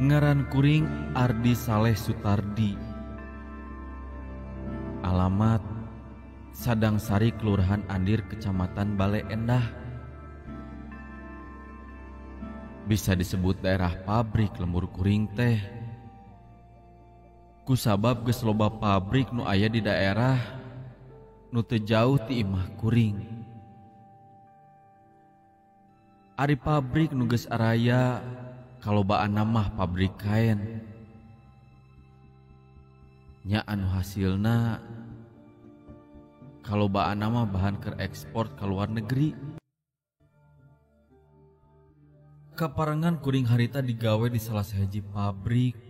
Ngaran kuring Ardi Saleh Sutardi. Alamat Sadang Sari, Kelurahan Andir, Kecamatan Bale Endah. Bisa disebut daerah pabrik lembur kuring teh. Kusabab geus loba pabrik nu aya di daerah nu teu jauh ti imah kuring. Ari pabrik nu geus araya kalobaan mah pabrik kain. Nya anu hasilna kalobaan mah bahan keur ekspor ka luar negeri. Kaparengan kuring harita digawe di salah sahiji pabrik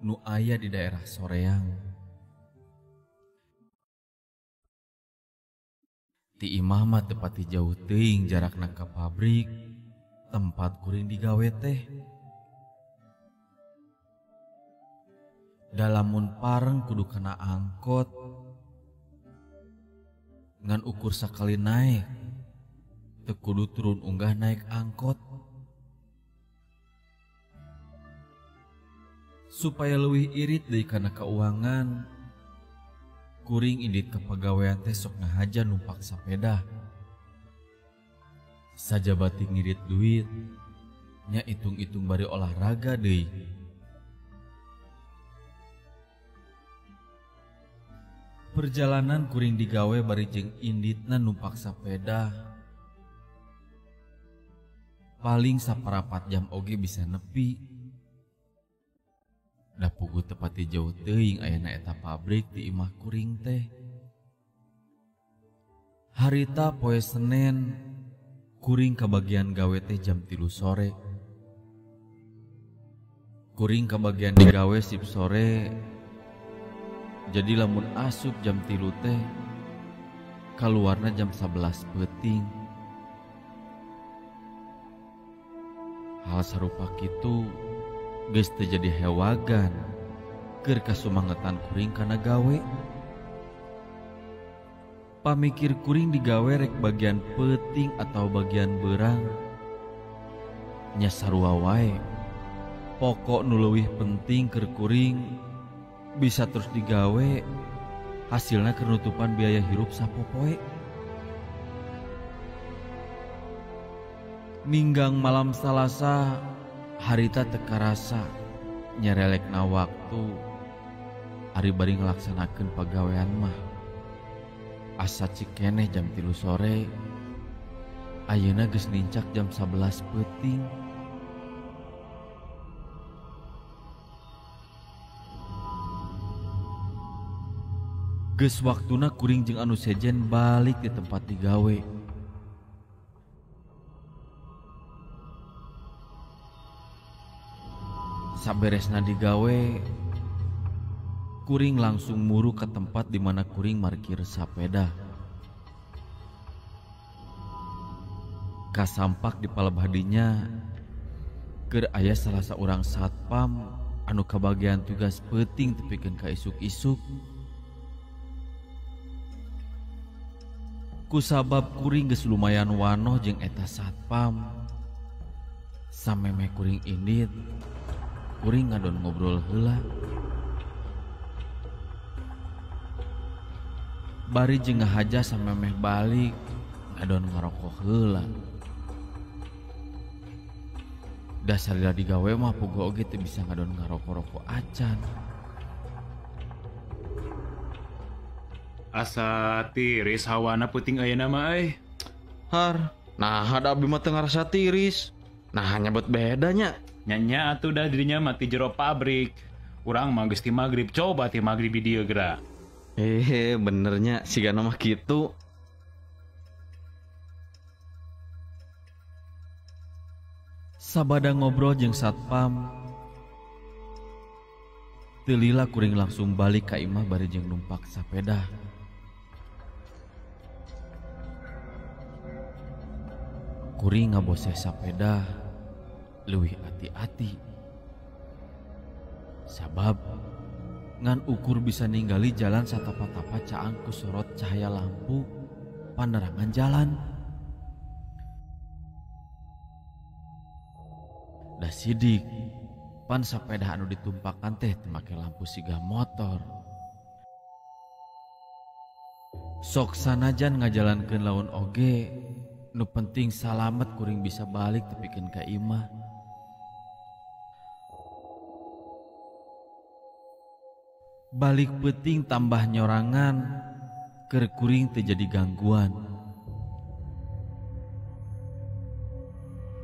nu aya di daerah Soreang. Ti imah mah teu pati jauh teuing jarakna ka pabrik tempat kuring digawe teh. Dalamun pareng kudu kana angkot ngan ukur sakali naik teu kudu turun unggah naik angkot. Supaya leuwih irit deui kana keuangan, kuring indit ka pagawean teh sok ngahaja numpak sapeda. Sajabati ngirit duit, nya itung-itung bari olahraga deui. Perjalanan kuring digawe bari jeung inditna numpak sapeda. Paling saparapat jam oge bisa nepi. Da puguh teu pati jauh teuing ayana eta pabrik di imah kuring teh. Harita poe Senen, kuring kabagian gawe teh jam 3 sore. Kuring kabagian digawe sip sore. Jadi lamun asup jam 3 teh kaluarna jam 11 peuting. Hal sarupa kitu geus teu jadi hewagan keur kasumangetan kuring kana gawe. Pamikir kuring digawe rek bagian peuting atau bagian beurang nya sarua wae. Pokok nu leuwih penting keur kuring bisa terus digawe, hasilna keur nutupan biaya hirup sapopoe. Ninggang malam Salasa harita teu karasa nyerelekna waktu ari bari ngalaksanakeun pagawean mah. Asa cikeneh jam 3 sore, ayeuna geus nincak jam 11 peuting. Geus waktuna kuring jeung anu sejen balik di tempat digawe. Saberesna digawe, kuring langsung muru ke tempat di mana kuring markir sapeda. Kasampak di palebah dinya keur aya salah saurang satpam anu kabagian tugas peuting tepikeun ka isuk-isuk. Kusabab kuring geus lumayan wanoh jeung eta satpam, samemeh kuring indit, kuring ngadon ngobrol heula. Bari jeung ngahaja samemeh balik ngadon ngarokok heula. Dasar lila digawe mah puguh oge teu bisa ngadon ngarokok-rokok acan. Asa tiris hawana peuting ayeuna mah euy. Har, nah ada abdi mah teu ngarasa tiris. Nah nyebut bedanya. Nya atuh dah dirinya mah ti jero pabrik. Urang mah geus ti magrib, coba ti magrib di dieu geura. Benernya sigana mah kitu. Sabada ngobrol jeung satpam, teu lila kuring langsung balik ka imah bari jeung numpak sapeda. Kuring ngaboseh sapeda leuwih ati-ati. Sabab ngan ukur bisa ninggali jalan satapa-tapa caang ku sorot cahaya lampu panerangan jalan. Da sidik pan sapeda anu ditumpakan teh teu make lampu siga motor. Sok sanajan ngajalankeun laun oge, nu penting salamet kuring bisa balik tepikeun ka imah. Balik peuting tambah nyorangan, keur kuring teu jadi gangguan.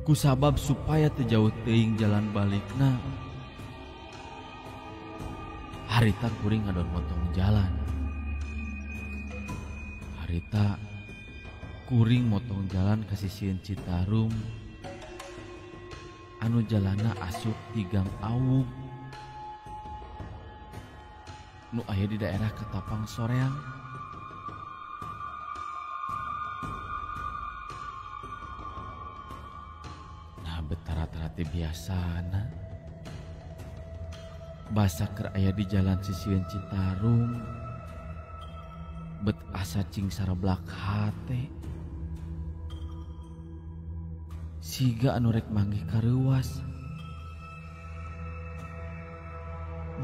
Kusabab supaya teu jauh teuing jalan balikna, harita kuring ngadon motong jalan. Harita kuring motong jalan ka sisieun Citarum anu jalanna asup di Gang Awug nu aya di daerah Ketapang Soreang. Nah betara-tara teh biasana basa keur aya di jalan sisieun Citarum bet asa cing sarablak hate. Siga anu rek manggih kareuwas.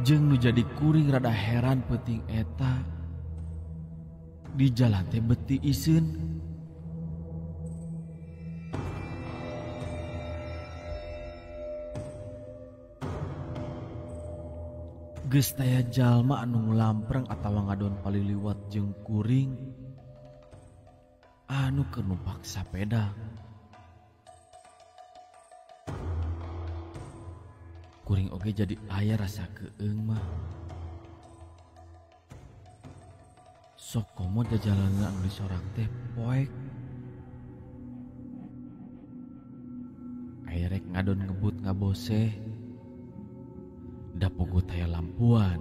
Jeung nu jadi kuring rada heran peuting eta di jalan teh beti iseun. Geus taya jalma anu ngulampreng atawa ngadon paliliwat jeung kuring anu keur numpak sapeda. Kuring oge jadi aya rasa keung mah. Sok komo jajalanan anu disorang teh poek. Aya rek ngadon ngebut ngaboseh. Da puguh taya lampuan.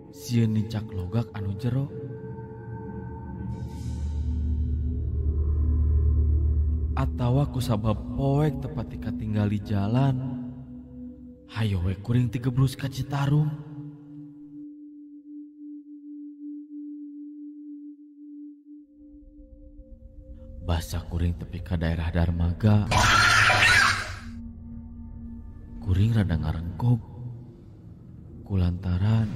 Sieun nincak logak anu jero. Atawa kusabab poek tepati katinggali jalan, hayo we kuring tigebrus ka Citarum. Basa kuring tepi ka daerah Darmaga, kuring rada ngarengkog kulantaran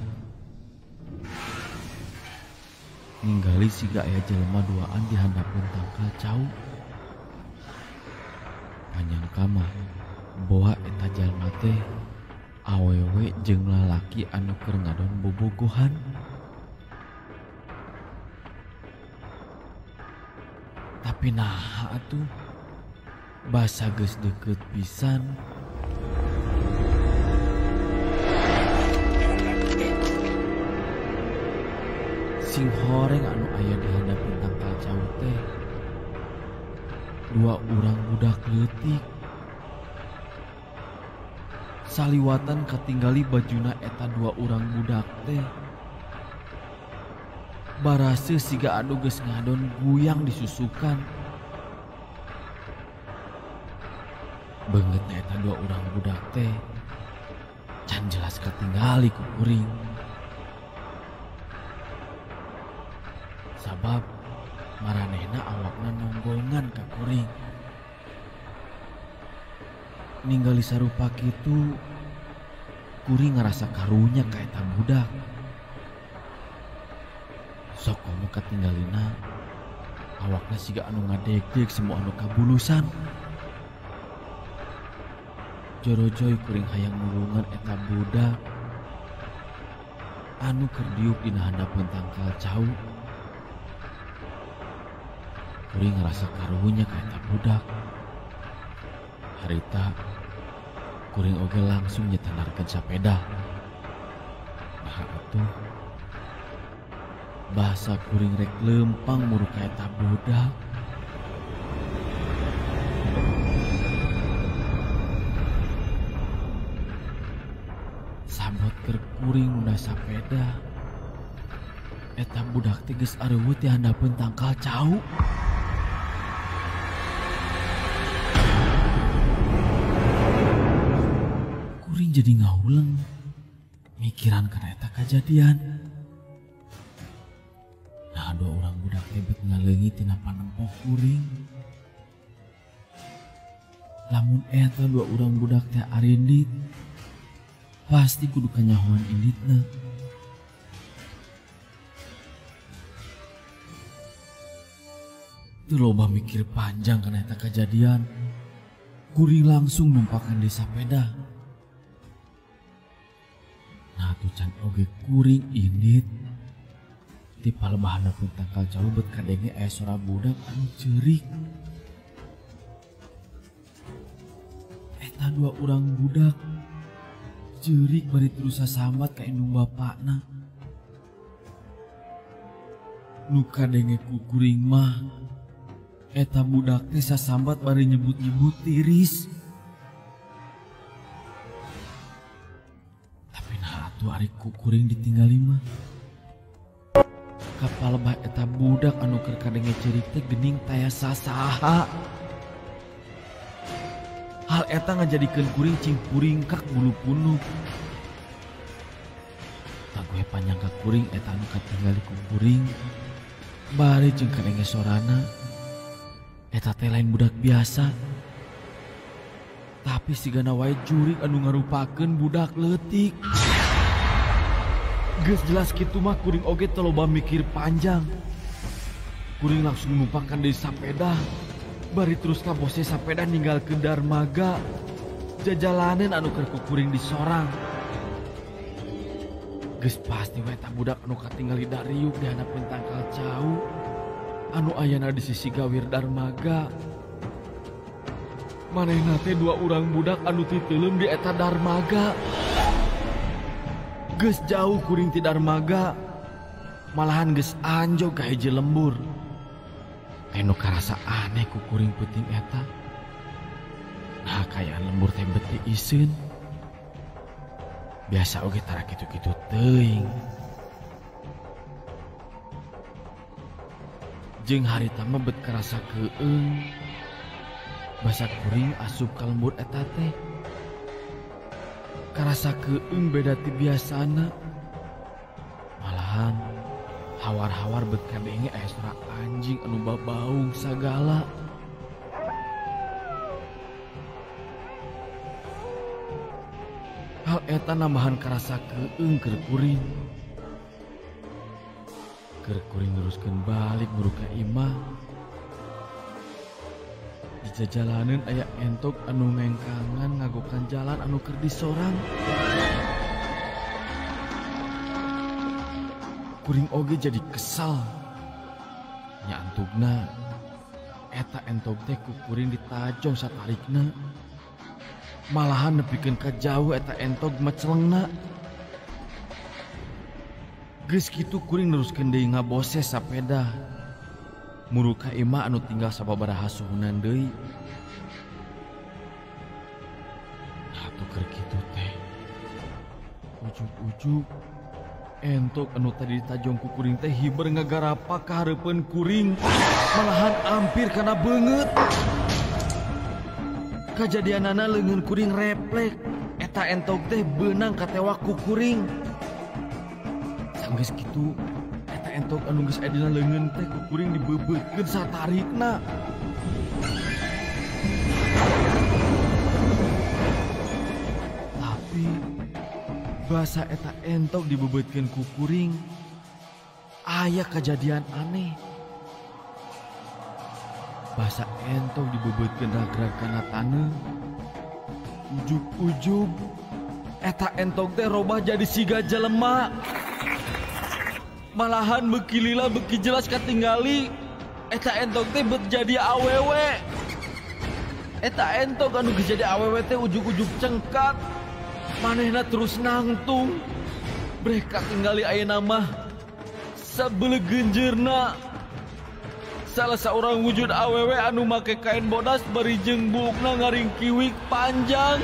ninggali siga aya jelema duaan di handapeun tangkal cau. Panyangka mah boa eta jalma teh awewe jeung lalaki anu keur ngadon bobogohan. Tapi naha atuh basa geus deukeut pisan. Sing horeng anu aya di handapeun tangkal cau teh dua urang budak leutik. Saliwatan katinggali bajuna eta dua urang budak teh baraseuh siga anu geus ngadon guyang disusukan. Beungeutna eta dua urang budak teh can jelas katinggali ku kuring. Sabab maranehna awakna nonggongan ka kuring. Ninggali sarupa kitu, kuring ngarasa karunya ka eta budak. Sok komo katinggalina awakna siga anu ngadegdeg semua anu kabulusan. Jorojoy kuring hayang nulungan eta budak anu keur diuk dina handapeun tangkal cau. Kuring ngerasa karuhunya ka eta budak. Harita kuring oge langsung nyetandarkeun sapeda. Nah atuh bahasa kuring rek lempang muru ka eta budak. Sabot keur kuring nunda sapeda, eta budak teh geus areuweuh ti handapeun tangkal cau. Kuring jadi ngahuleng mikiran kana eta kajadian. Nah dua orang budak teh bet ngaleungit tina panempok kuring. Lamun eta dua urang budak teh arindit, pasti kudu kanyahoan inditna. Teu loba mikir panjang kana eta kajadian. Kuring langsung numpakan di sapeda. Nah tuh can oge kuring indit. Ti palebahna pun tangkal cau bet kadenge aya sora budak anu ceurik. Eta dua urang budak ceurik bari terus sasambat ka indung bapakna. Nu kadenge ku kuring mah eta budak teh sasambat bari nyebut-nyebut tiris. Tapi nah atuh ari ku kuring ditinggali mah. Kapal bah eta budak anu keur kadenge ceurik teh geuning taya sasaha. Hal eta ngajadikeun kuring cing puringkak bulu punuk. Tagoe panyangka kuring eta anu katinggali ku kuring bari jeung kadenge sorana. Eta teh lain budak biasa, tapi sigana wae jurig anu ngarupakeun budak leutik. Geus jelas kitu mah kuring oge teu loba mikir panjang. Kuring langsung numpakan deui sapeda. Bari terus ka bose sapeda ninggalkeun darmaga. Jajalaneun anu keur ku kuring disorang. Geus pasti we eta budak anu katinggali dariuk di handapeun tangkal cau anu ayana di sisi gawir darmaga. Manehna teh dua urang budak anu titeuleum di eta darmaga. Geus jauh kuring ti darmaga, malahan geus anjog ka hiji lembur. Anu karasa aneh ku kuring peuting eta. Nah kayaan lembur teh beti iseun. Biasa oge tara kitu-kitu teuing. Jeung harita mah bet karasa keueung. Basa kuring asup ka lembur eta teh. Karasa keueung beda ti biasana. Malahan hawar-hawar bet kadenge aya suara anjing anu babaung sagala. Hal eta nambahan karasa keueung keur kuring. Keur kuring neruskeun balik muru ka imah. Di jajalaneun aya entok anu ngengkangan ngagokan jalan anu keur disorang. Kuring oge jadi kesal. Nya antugna eta entok teh ku kuring ditajong satarikna. Malahan nepikeun ka jauh eta entok mecelengna. Geus kitu kuring neruskeun deui ngabose sapeda. Muru ka imah anu tinggal sababaraha suhunan deui. Nah atuh keur kitu teh ujug-ujug entok anu tadi ditajong ku kuring teh hiber ngagarapak ka hareupeun kuring, malahan ampir kana beungeut. Kajadianana leungeun kuring reflek, eta entok teh beunang katewak ku kuring. Sanggeus kitu eta entok anu geus aya dina leungeun teh ku kuring dibeubeutkeun satarikna. Tapi basa eta entok dibeubeutkeun ku kuring, Aya kejadian aneh. Basa entog dibebeutkeun ragrag kana taneuh. Ujug-ujug eta entog teh robah jadi siga jelema. Malahan beuki lila beuki jelas katinggali eta entog teh bet jadi awewe. Eta entog anu geus jadi awewe teh ujug-ujug cengkat. Manehna terus nangtung. Breh katinggali ayeuna mah sabeulegeunjeurna. Salah seorang wujud awewe anu make kain bodas bari jeung buukna ngaringkiwik panjang.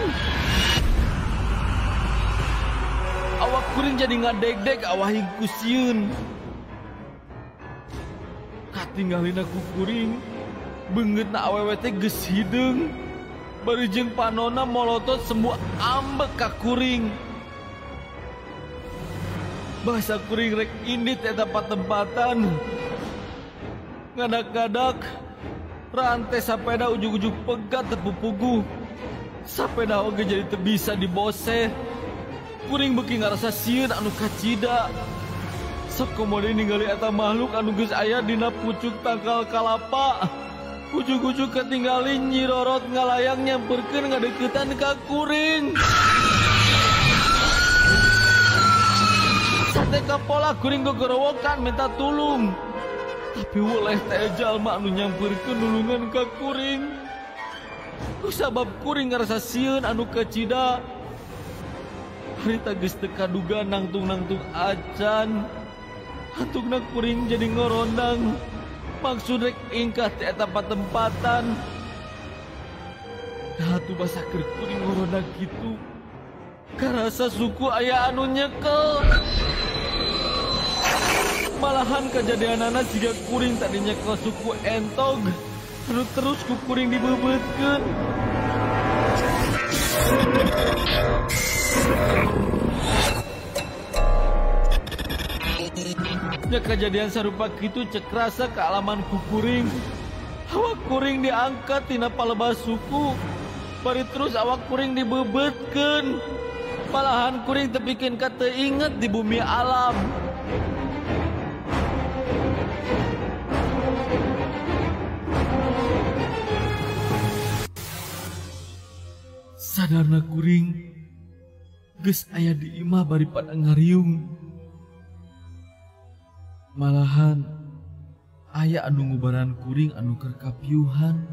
Awak kuring jadi ngadegdeg awahing ku sieun. Katinggalina ku kuring beungeutna awewe teh geus hideung. Bari jeung panonna molotot semua ambek ka kuring. Bahasa kuring rek indit eta patempatan. Ngadak-ngadak rantai sapeda ujug-ujug pegat tepupugu. Sapeda oge jadi teu bisa diboseh. Kuring beuki ngarasa sieun anu kacida. Sok komodo ningali eta makhluk anu geus aya dina pucuk tangkal kalapa. Ujug-ujug katinggali Nyi Rorot ngalayang nyamperkeun ngadeuketan ka kuring. Sate kapola kuring gogorowokan minta tulung. Tapi weleh teh jalma anu nyamperkeun nulungan ka kuring. Kusabab kuring ngarasa sieun anu kacida. Harita geus teu kaduga nangtung-nangtung acan. Hatungna kuring jadi ngorondang. Maksud rek ingkah ti eta patempatan. Nah atuh basa keur kuring ngorondang kitu. Karasa suku aya anu nyekel. Malahan kejadianana siga kuring tadi nyekel suku entog. Terus ku kuring dibebeutkeun. Nya kejadian sarupa kitu cek rasa kealaman ku kuring. Awak kuring diangkat tina palebah suku. Bari terus awak kuring dibebeutkeun. Malahan kuring tepikeun ka teu inget di bumi alam. Sadarna kuring geus aya di imah bari pada ngariung. Malahan aya anu ngubaran kuring anu keur kapiuhan.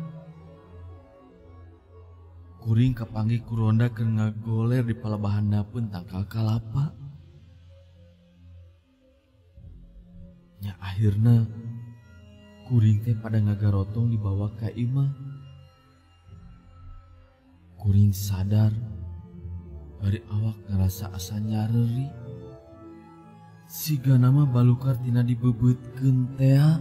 Kuring kapanggih ku ronda keur ngagoler di palebahannapeun tangkal kalapa. Nya akhirna kuring teh pada ngagarotong dibawa ka imah. Kuring sadar bari awak ngerasa asa nyareri. Siga nama balukar tina dibebeutkeun tea.